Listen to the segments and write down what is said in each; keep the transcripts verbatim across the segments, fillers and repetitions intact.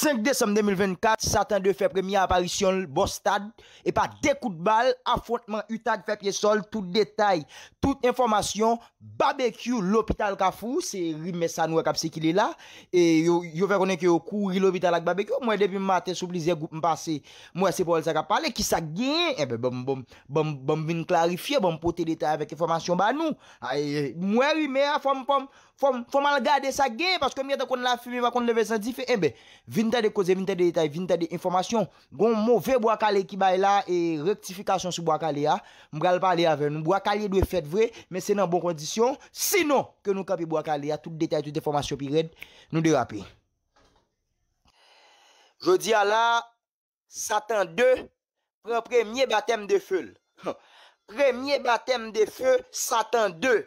Senk desanm de mil vennkat, Satan de fè premye aparisyon l bò stad, e pa de kout bal, afwontman UTAG fè pye sòl, tout detay, tout enfòmasyon, Babekyou lopital Kafou, se rimè sa nou wè k ap sikile la, e yo, yo fè konnen ke yo kouri lopital ak Babekyou, mwen depi maten sou plizyè gwoup m pase, mwen wè se pawòl sa k ap pale, kisa k genyen? Enben, ban m, ban m, ban m, ban m vin klarifye, ban m pote detay avèk enfòmasyon ba nou. Ay, mwen rimè a, fò m, fò m, fò m, fò m al gade sa k genyen, paske m gentan konn lafimen pa konn leve san dife. Enben, vin tande koze, vin tande detay, vin tande enfòmasyon. Gon move bwa kale ki bay la, e rektifikasyon sou bwa kale a. M pral pale avè nou. Bwa kale dwe fèt vre, men se nan bon kondisyon. Sinon, ke nou kanpe bwa kale a, tout detay, tout enfòmasyon pi rèd, nou derape. Jodi a la, Satan de pran premye batèm de fe l. Premye batèm de fe Satan de.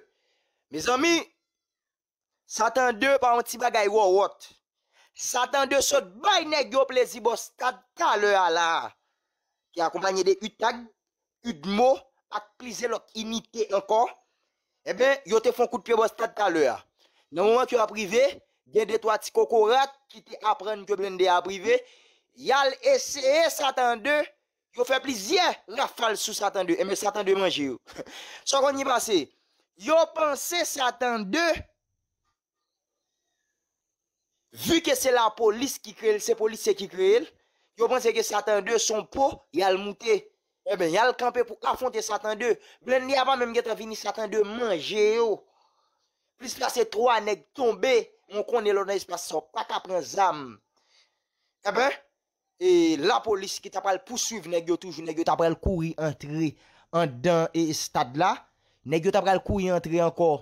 Mezanmi, Satan de pa yon ti bagay wòwòt. Satan de sot bay nèg yo plezi bò stad talè a la a, ki akonpanye de UTAG, UDMO ak plizyè lòt inite ankò. Enben, yo te fè yon kout pye bò stad talè a. Nan moman ke y ap rive, gen de twa ti kokorat ki te aprann ke blende a ap rive, y al eseye Satan de, yo fè plizyè rafal sou Satan de, enben Satan de manje yo. Sa w konn ki pase? Yo panse Satan de, vi ke se lapolis ki kreye l, se polisye ki kreye l, yo panse ke Satan de se yon po, y al moute. Enben, y al kanpe pou afwonte Satan de. Blende a pa menm gentan vini, Satan de manje yo. Plis pase twa nèg tonbe, men w konnen lè w nan espas sa, w pa ka pran zam. Enben, e lapolis ki ta pral pouswiv nèg yo toujou, nèg yo ta pral kouri antre anndan e stad la, nèg yo ta pral kouri antre ankò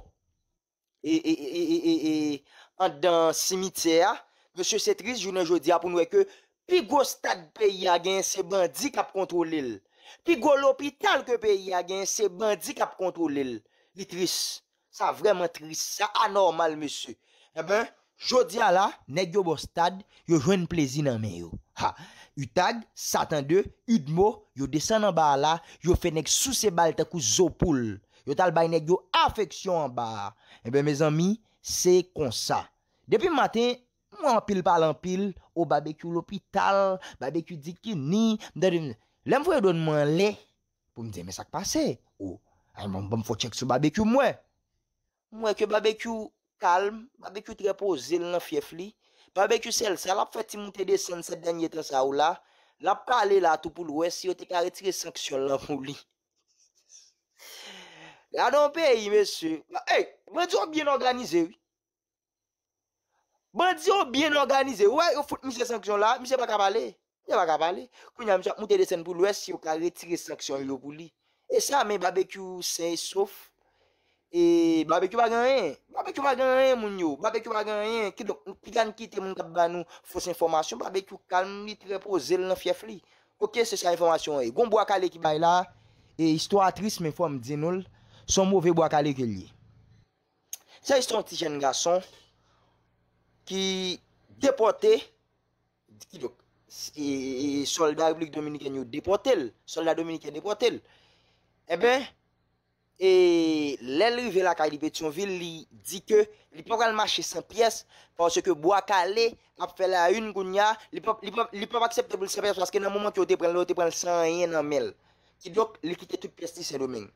e, e, e, e, e, e, anndan simityè a. Mesye, se tris jounen jodi a pou n wè ke pi gwo stad peyi a genyen se bandi k ap kontwole l. Pi gwo lopital ke peyi a genyen se bandi k ap kontwole l. Li tris. Sa vrèman tris. Sa anòmal, mesye. Enben, jodi a la, nèg yo bò stad, yo jwenn plezi nan men yo. Ha! UTAG, Satan de, UDMO, yo desann anba a la, yo fè nèg souse bal tankou zo poul. Yo t al bay nèg yo afeksyon anba a. Enben, mezanmi, se konsa. Depi maten, m wè anpil pale anpil, o Babekyou lopital, Babekyou di ki ni, m tande, lè m voye dwòn mwen anlè, pou m di, men sa k pase? O, ay, ban m, ban m fè yon tchèk sou Babekyou, m wè. M wè ke Babekyou kalm, Babekyou trè poze l nan fyèf li. Babekyou sèl sa, l ap fè ti moute desann sèt dènye tan sa yo la. L ap pale la tou pou l wè si yo te ka retire sanksyon l lan pou li. Gade yon peyi, mesye. Ey, bandi yo byen òganize, wi. Bandi yo byen òganize. Ou wè, yo fout misye sanksyon la, misye pa ka pale. Misye pa ka pale. Kounye a, misye ap moute desann pou l wè si yo ka retire sanksyon yo pou li. E sa, men Babekyou sen e sof. E Babekyou pa gen anyen. Babekyou pa gen anyen, moun yo. Babekyou pa gen anyen. Kidonk, piga n kite moun k ap ba nou fos enfòmasyon. Babekyou kalm, li trè poze l nan fyèf li. Oke, se sa enfòmasyon an ye. Gon bwa kale ki bay la, e istwa a tris, men fò m di nou l, se yon move bwa kale ke l ye. Se istwa yon ti jèn gason ki depòte, kidonk, e, e, e, sòlda Repiblik Dominikèn yo depòte l, sòlda dominiken depòte l. Enben, e lè l rive lakay li Petyonvil, li di ke li pa pral mache san pyès, paske bwa kale ap fè la une kounye a, li p ap, li p ap, li p ap aksepte pou l san pyès, paske nan moman ke yo te pran l, yo te pran l san anyen nan men l. Kidonk, li kite tout pyès li Sendomeng.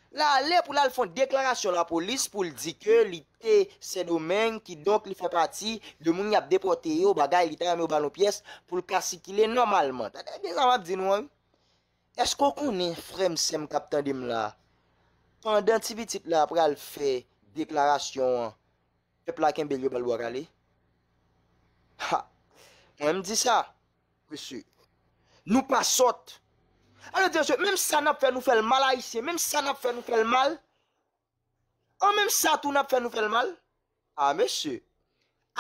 L ale pou l al fè yon deklarasyon lapolis pou l di ke li te Sendomeng, kidonk li fè pati de moun y ap depòte yo, bagay, li ta renmen yo ba l yon pyès pou l ka sikile nòmalman. Tande byen sa m ap di nou an, wi. Èske w konnen, frè m, sè m k ap tande m la, pandan ti pitit la pral fè deklarasyon an, pèp la kenbe l, yo ba l bwa kale? Ha! Mwen, m di sa, mesye. Nou pa sòt. Alò, di, mesye, menm sa n ap fè nou fè l mal, Ayisyen, menm sa n ap fè nou fè l mal. An, menm sa tou n ap fè nou fè l mal. A, mesye,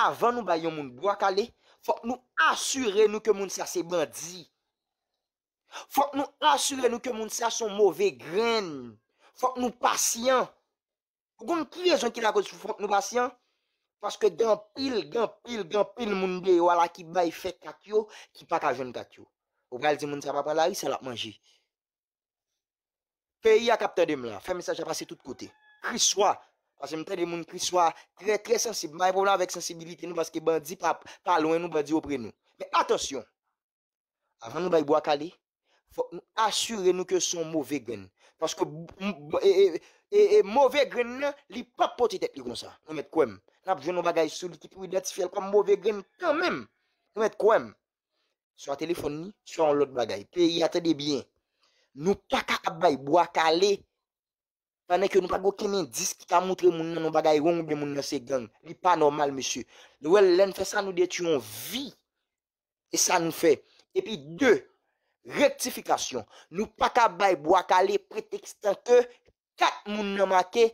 avan nou bay yon moun bwa kale, fòk nou asire nou ke moun sa se bandi. Fòk nou asire nou ke moun sa se yon move grenn. Fòk nou pasyan. Ou konn ki rezon ki lakoz fòk nou pasyan? Paske gen anpil, gen anpil, gen anpil moun deyò a la ki bay fè kat yo, ki pa ka jwenn kat yo. Ou pral di moun sa pa pran lari, sa l ap manje. Peyi a k ap tande m la, fè mesaj la pase tout kote. Kri swa. Paske m tande moun kri swa trè, trè sansib. M pa gen pwoblèm avèk sansibilite nou paske bandi pa, pa lwen nou, bandi yo pre nou. Men atansyon, avan nou bay bwa kale, fòk nou asire nou ke se yon move grenn. Paske m- m- e, e, e, e, move grenn nan, li p ap pote tèt li konsa. Nou mèt kwè m. N ap jwenn yon bagay sou li ki pou idantifye l kòm move grenn kanmenm. Nou mèt kwè m. Swa telefòn li, swa yon lòt bagay. Peyi a, tande byen. Nou pa ka ap bay bwa kale pandan ke nou pa gen okenn endis ki ka montre moun nan yon bagay wrong oubyen moun nan se gang. Li pa nòmal, mesye. Nou wè, lè n fè sa, nou detwi yon vi. E sa nou fè. Epi de, rektifikasyon. Nou pa ka bay bwa kale pretekstan ke kat moun nan make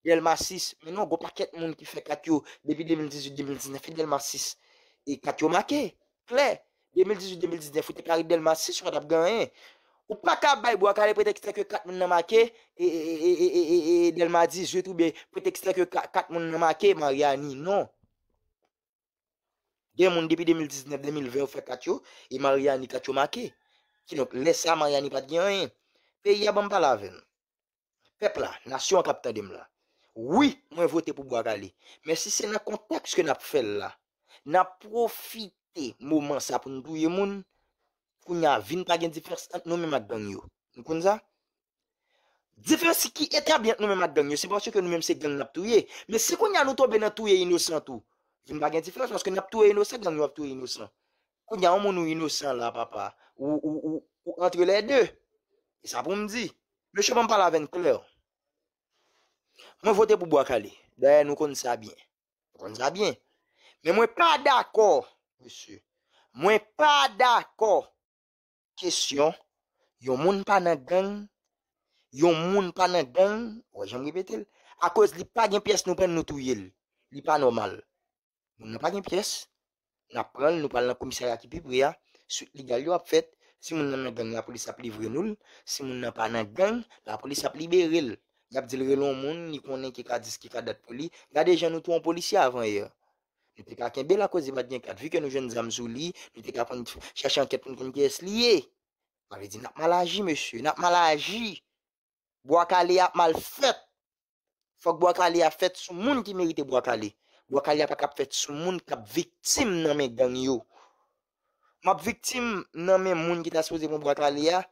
Dèlma sis. Men non, gon pakèt moun ki fè kat yo depi de mil dizuit, de mil diznèf, e Dèlma sis. E kat yo make. Klè. De mil dizuit, de mil diznèf, ou te ka ret Dèlma sis, ou pa t ap gen anyen. Ou pa ka bay bwa kale pretekstan ke kat moun nan make, e, e, e, e, e, e, e Dèlma dizuit, oubyen pretekstan ke ka- kat moun nan make Maryani. Non. Gen moun depi de mil diznèf, de mil ven yo fè kat yo, e Maryani kat yo make. Kidonk, lè sa a, Maryani pa t gen anyen. Peyi a, ban m pale avè n. Pèp la, nasyon an k ap tande m la. Wi, mwen vote pou bwa kale. Men si se nan kontèks ke n ap fè l la, n ap pwofite moman sa pou n touye moun, kounye a, vin pa gen diferans ant nou menm ak gang yo. Nou konn sa? Diferans ki etabli ant nou menm ak gang yo, se paske nou menm se gang n ap touye. Men si kounye a nou tonbe nan touye inosan tou, vin pa gen diferans, paske n ap touye inosan, gang yo ap touye inosan. Kounye a, yon moun ou inosan la, papa, ou, ou, ou, ou antre lè de. E sa pou m di. Mesye, ban m pale avè n klè. Mwen vote pou bwa kale. Dayè, nou konn sa byen. Nou konn sa byen. Men mwen pa dakò, mesye. Mwen pa dakò. Kesyon, yon moun pa nan gang, yon moun pa nan gang, wè jan m repete l, akoz li pa gen pyès nou pran l, nou touye l. Li pa nòmal. Moun nan pa gen pyès, n ap pran l, nou pral nan komisarya ki pi pre a, swit legal yo ap fèt. Si moun nan nan gang, lapolis ap livre nou l. Si moun nan pa nan gang, lapolis ap libere l. Y ap di l rele yon moun, li konnen ki ka dis, ki ka dat pou li. Gade jan nou touye yon polisye avan yè. Nou te ka kenbe l akoz li pa t gen kat. Vi ke nou jwenn zam sou li, nou te ka konn chache ankèt pou n konn kiyès li ye. Sa vle di n ap mal aji, mesye, n ap mal aji. Bwa kale a ap mal fèt. Fòk bwa kale a fèt sou moun ki merite bwa kale. Bwa kale a pa ka ap fèt sou moun k ap viktim nan men gang yo. M ap viktim nan men moun ki ta sipoze pran bwa kale a,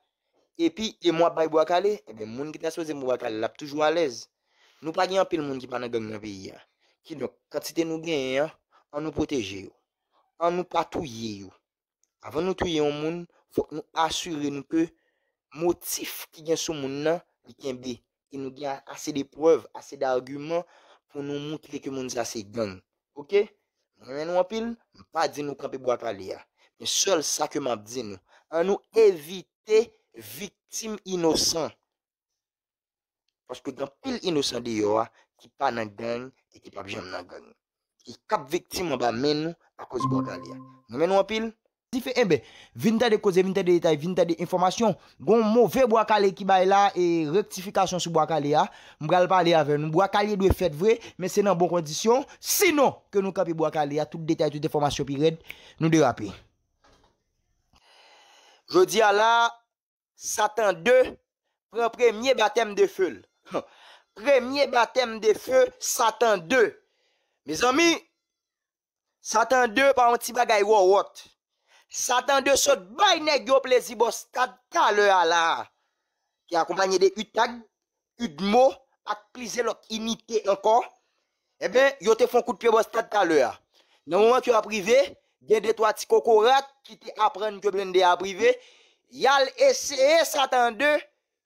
epi e mwen ap bay bwa kale, ebyen, moun ki ta sipoze pran bwa kale la ap toujou alèz. Nou pa gen anpil moun ki pa nan gang nan peyi a. Kidonk, kantite nou genyen an, ann nou pwoteje yo. Ann nou pa touye yo. Avan nou touye yon moun, fòk nou asire nou ke motif ki gen sou moun nan, li kenbe. E nou gen ase de prèv, ase de agiman pou nou moutre ke moun sa se gang. Oke? Mwen renmen nou anpil, m pa di nou kanpe bwa kale a. Men sèl sa ke m ap di nou, ann nou evite viktim inosan. Paske gen anpil inosan deyò a ki pa nan gang e ki p ap janm nan gang. E k ap viktim anba men nou akoz bwa kale a. M renmen nou anpil. Dife, enben, vin tande koze, vin tande detay, vin tande enfòmasyon. Gon move bwa kale ki bay la e rektifikasyon sou bwa kale a. M pral pale avè nou. Bwa kale dwe fèt vre, men se nan bon kondisyon. Sinon, ke nou kanpe bwa kale a, tout detay, tout enfòmasyon pi rèd, nou derape. Jodi a la, Satan de pran premye batèm de fe l. Premye batèm de fe Satan de. Mezanmi, Satan de pa yon ti bagay wòwòt. Satan de sot bay nèg yo plezi bò stad talè a la a, ki akonpanye de utag, udmo ak plizyè lòt inite ankò, enben, yo te fè yon kout pye bò stad talè a. Nan moman ke y ap rive, gen de twa ti kokorat ki te aprann ke blende a ap rive, y al eseye Satan de,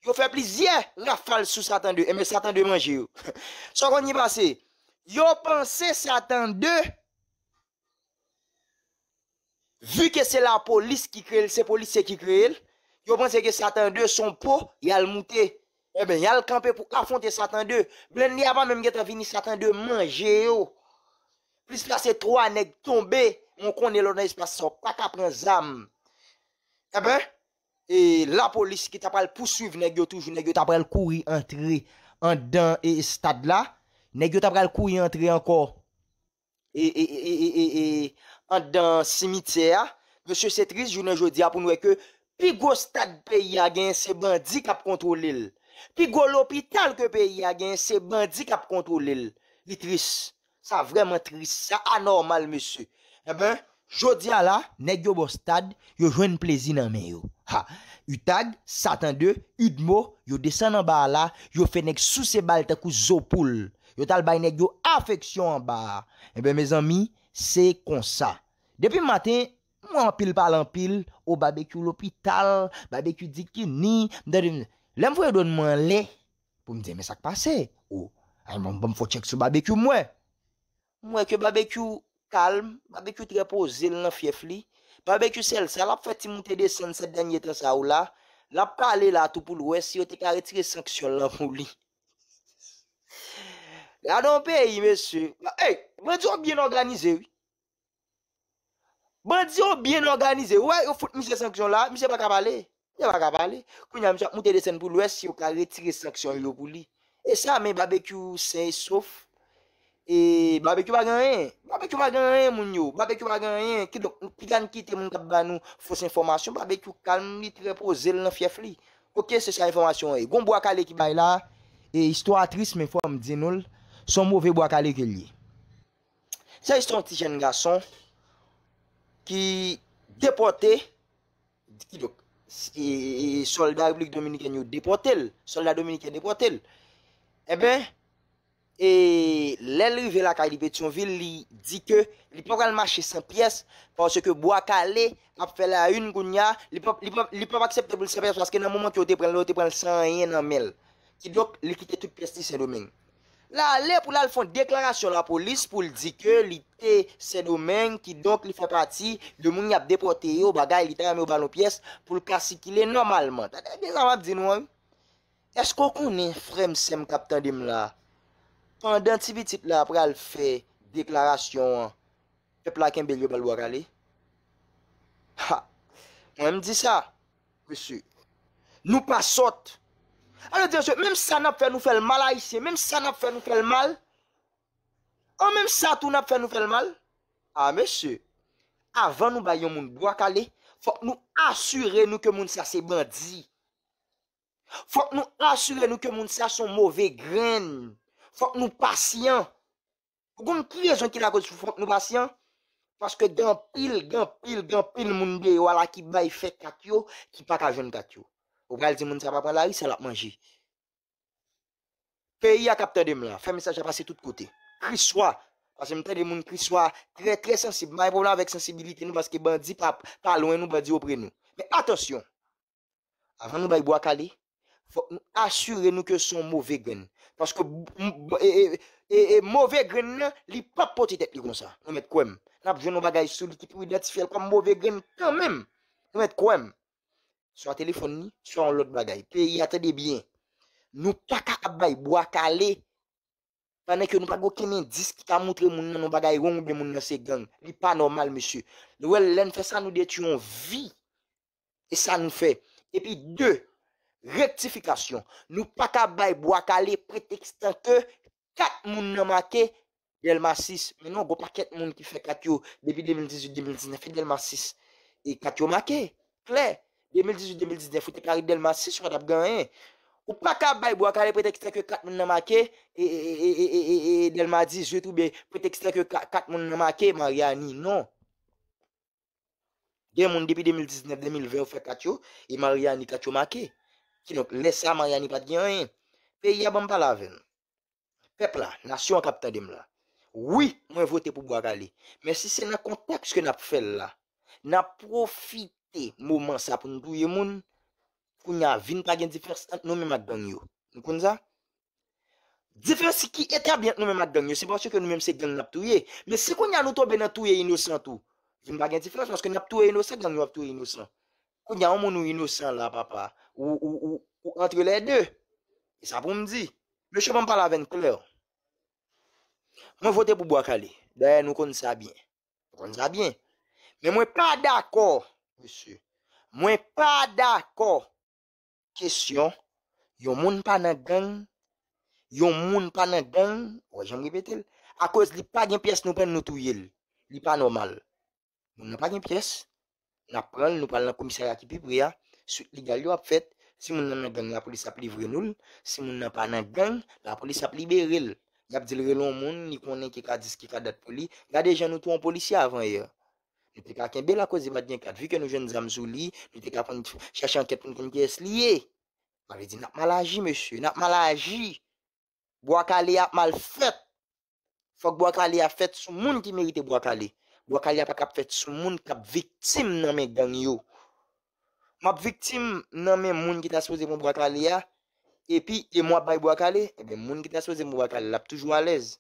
yo fè plizyè rafal sou Satan de, enben, Satan de manje yo. Sa w konn ki pase? Yo panse Satan de, vi ke se lapolis ki kreye l, se polisye ki kreye l, yo panse ke Satan de se yon po, y al moute. Enben, y al kanpe pou afwonte Satan de. Blende a pa menm gentan vini, Satan de manje yo. Plis pase twa nèg tonbe, men w konnen lè w nan espas sa, w pa ka pran zam. Enben, e lapolis ki ta pral pouswiv nèg yo toujou, nèg yo ta pral kouri antre anndan e stad la. Nèg yo ta pral kouri antre ankò e, e, e, e, e, e, anndan simityè a. Mesye, se tris jounen jodi a pou n wè ke pi gwo stad peyi a genyen se bandi k ap kontwole l. Pi gwo lopital ke peyi a genyen se bandi k ap kontwole l. Li tris. Sa vrèman tris. Sa anòmal, mesye. Enben, Jodi a la, nèg yo bò stad, yo jwenn plezi nan men yo. Ha! Utag, Satan de, Udmo, yo desann anba a la, yo fè nèg souse bal tankou zo poul. Yo t al bay nèg yo afeksyon anba a. Enben, mezanmi, se konsa. Depi maten, m wè anpil pale anpil, o Babekyou lopital, Babekyou di kini, m tande, lè m voye dwòn mwen anlè, pou m di, men sa k pase? O, ay, ban m fè yon tchèk sou Babekyou, m wè. M wè ke Babekyou kalm, Babekyou trè poze l nan fyèf li. Babekyou sèl sa l ap fè ti moute desann sèt dènye tan sa yo la. L ap pale la tou pou l wè si yo te ka retire sanksyon l lan pou li. Gade yon peyi, mesye. Ey, bandi yo byen òganize, wi. Bandi yo byen òganize. Ou wè, yo fout misye sanksyon la, misye pa ka pale. Misye pa ka pale. Kounye a, misye ap moute desann pou l wè si yo ka retire sanksyon yo pou li. E sa, men Babekyou sen e sof. E Babekyou pa gen anyen. Babekyou pa gen anyen, moun yo. Babekyou pa gen anyen. Kidonk, piga n kite moun k ap ba nou fos enfòmasyon. Babekyou kalm, li trè poze l nan fyèf li. Oke, se sa enfòmasyon an ye. Gon Bwa Kale ki bay la. E istwa a tris, men fò m di nou l. Se yon move Bwa Kale ke l ye. Se istwa yon ti jèn gason ki depòte, kidonk, e, e, e, sòlda Repiblik Dominikèn yo depòte l, sòlda dominiken depòte l. Enben, e, lè l rive lakay li Petyonvil, li di ke li pa pral mache san pyès, paske Bwa Kale ap fè la une kounye a, li p ap, li p ap, li p ap aksepte pou l san pyès, paske nan moman ke yo te pran l, yo te pran l san anyen nan men l. Kidonk, li kite tout pyès li Sendomeng. L ale pou l al fè yon deklarasyon lapolis pou l di ke li te Sendomeng, kidonk li fè pati de moun y ap depòte yo, bagay, li ta renmen yo ba l yon pyès pou l ka sikile nòmalman. Tande byen sa m ap di nou an, wi. Èske w konnen, frè m, sè m k ap tande m la, pandan ti pitit la pral fè deklarasyon an, pèp la kenbe l, yo ba l Bwa Kale? Ha! Mwen, m di sa. Mesye, nou pa sòt. Alò, di mesye, menm sa n ap fè, nou fè l mal, Ayisyen. Menm sa n ap fè, nou fè l mal. An, menm sa tou, n ap fè, nou fè l mal. A, mesye, avan nou bay yon moun Bwa Kale, fòk nou asire nou ke moun sa se bandi. Fòk nou asire nou ke moun sa se yon move grenn. Fòk nou pasyan. Ou konn ki rezon ki lakoz fòk nou pasyan? Paske gen anpil, gen anpil, gen anpil moun deyò a la ki bay fè kat yo, ki pa ka jwenn kat yo. Ou pral di moun sa pa pran lari, sa l ap manje. Peyi a k ap tande m la, fè mesaj la pase tout kote. Kriswa, paske m tande moun Kriswa trè, trè sansib. M pa gen pwoblèm avèk sansibilite nou, paske bandi pa, pa lwen nou, bandi yo pre nou. Men atansyon, avan nou bay Bwa Kale, fòk nou asire nou ke se yon move grenn. Paske m, m, e, e, e, e move grenn nan, li p ap pote tèt li konsa. Nou mèt kwè m. N ap jwenn yon bagay sou li ki pou idantifye l kòm move grenn kanmenm. Nou mèt kwè m. Swa telefòn li, swa yon lòt bagay. Peyi a, tande byen. Nou pa ka ap bay Bwa Kale pandan ke nou pa gen okenn endis ki ka montre moun nan yon bagay wrong oubyen moun nan se gang. Li pa nòmal, mesye. Nou wè, lè n fè sa, nou detwi yon vi. E sa nou fè. Epi de, rektifikasyon. Nou pa ka bay Bwa Kale pretekstan ke kat moun nan make Dèlma sis. Men non, gon pakèt moun ki fè kat yo depi de mil dizuit, de mil diznèf, e Dèlma sis. E kat yo make. Klè. De mil dizuit, de mil diznèf, ou te ka ret Dèlma sis, ou pa t ap gen anyen. Ou pa ka bay Bwa Kale pretekstan ke kat moun nan make, e, e, e Dèlma dizuit, oubyen pretekstan ke ka, kat moun nan make Maryani. Non. Gen moun depi de mil diznèf, de mil ven yo fè kat yo, e Maryani kat yo make. Kidonk, lè sa Maryani pa t gen anyen. Peyi a ban m pale avè n. Pèp la, nasyon an k ap tande m la. Wi, mwen vote pou Bwa Kale. Men si se nan kontèks ke n ap fè l la, n ap pwofite moman sa pou n touye moun, kounye a vin pa gen diferans ant nou menm ak gang yo. Nou konn sa? Diferans ki etabli ant nou menm ak gang yo, se paske nou menm se gang n ap touye. Men si kounye a nou tonbe nan touye inosan tou, vin pa gen diferans, paske n ap touye inosan, gang yo ap touye inosan. Kounye a, yon moun ou inosan la, papa, ou, ou, ou, ou antre lè de. E sa pou m di. Mesye, ban m pale avè n klè. Mwen vote pou Bwa Kale. Dayè, nou konn sa byen. Ou konn sa byen. Men mwen pa dakò, mesye. Mwen pa dakò. Kesyon, yon moun pa nan gang, yon moun pa nan gang, ou wè jan m repete l, akoz li pa gen pyès nou pran l, nou touye l. Li pa nòmal. Moun nan pa gen pyès, n ap pran l, nou pral nan komisarya ki pi pre a, swit legal yo ap fèt. Si moun nan nan gang, lapolis ap livre nou l. Si moun nan pa nan gang, lapolis ap libere l. Y ap di l rele yon moun, li konnen ki ka dis, ki ka dat pou li. Gade jan nou touye yon polisye avan yè. Nou te ka kenbe l akoz li pa t gen kat. Vi ke nou jwenn zam sou li, nou te ka konn chache ankèt pou n konn kiyès li ye. Sa vle di n ap mal aji, mesye, n ap mal aji. Bwa kale a ap mal fèt. Fòk bwa kale a fèt sou moun ki merite bwa kale. Bwa kale a pa kab fèt sou moun k ap viktim nan men gang yo. M ap viktim nan men moun ki ta sipoze pran bwa kale a, epi e m w ap bay bwa kale, ebyen moun ki ta sipoze pran bwa kale la ap toujou alèz.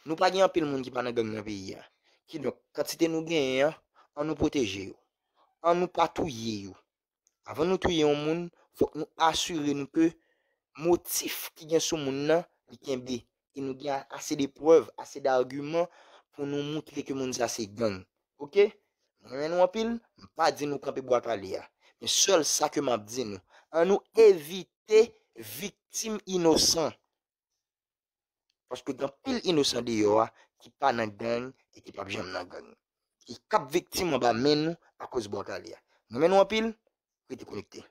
Nou pa gen anpil moun ki pa nan gang nan peyi a. Kidonk, kantite nou genyen an, an nou pwoteje yo. An nou pa touye yo. Avan nou touye yon moun, fòk nou asire nou ke motif ki gen sou moun nan, li kenbe. E nou gen ase de prèv, ase de agiman pou nou moutre ke moun sa se gang. Oke? Mwen renmen nou anpil, m pa di nou kanpe bwa kale a. Men sèl sa ke m ap di nou, an nou evite viktim inosan. Paske gen anpil inosan deyò a ki pa nan gang e ki p ap janm nan gang. Ki k ap viktim anba men nou akoz bwa kale a. Mwen renmen nou anpil, rete konekte.